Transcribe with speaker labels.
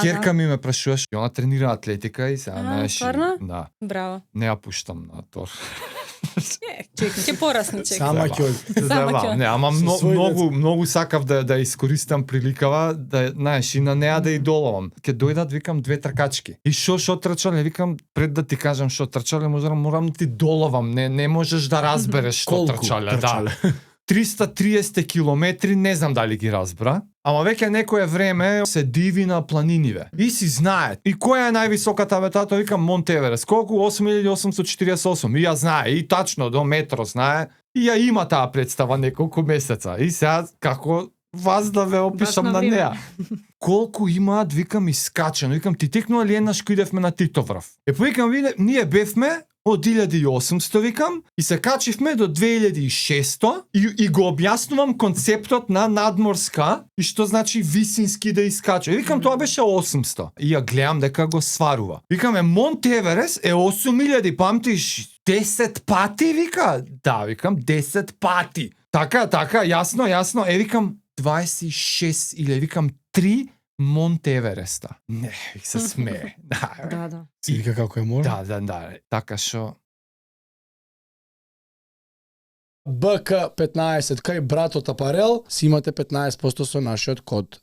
Speaker 1: Керка ми ме прашуваш, она тренира атлетика и сега знаеш.
Speaker 2: стварно?
Speaker 1: Да.
Speaker 2: Браво.
Speaker 1: Не ја пуштам на тор.
Speaker 2: Чекай, ќе порасне, чекай.
Speaker 3: Сама ќе
Speaker 1: Не, ама многу сакав да искористам приликава, да, знаеш, и на неа да идолувам. Ке дојдат, викам, 2 тркачки. И шо трчале, викам, пред да ти кажам шо трчале, морам да ти доловам, не можеш да разбереш што трчале. Да. 330 километри, не знам дали ги разбра, ама веќе некое време се диви на планиниве. И си знае. И која е највисоката бе тато? Викам Монт Еверест. Колку? 8848. И ја знае. И тачно до метро знае. И ја има таа представа неколку месеца. И сега како вас да ве опишам на неа. Колку имаат, викам, искачено. Викам, ти текнува ли еднаш кој идевме на Титоврв? Викам, ние бевме од 1800, викам, и се качивме до 2600 и го објаснувам концептот на надморска и што значи висински да искача. И викам, тоа беше 800. И ја гледам дека го сварува. Викаме, Монт Еверест е 8000, памтиш, 10 пати, вика? Да, викам, 10 пати. Така, јасно. Викам, 26 или викам 3 Монт Евереста. Не, се смее.
Speaker 2: Да.
Speaker 3: Си вика како е можно?
Speaker 1: Да. Така шо...
Speaker 3: БК15 кај братот Апарел си имате 15% со нашиот код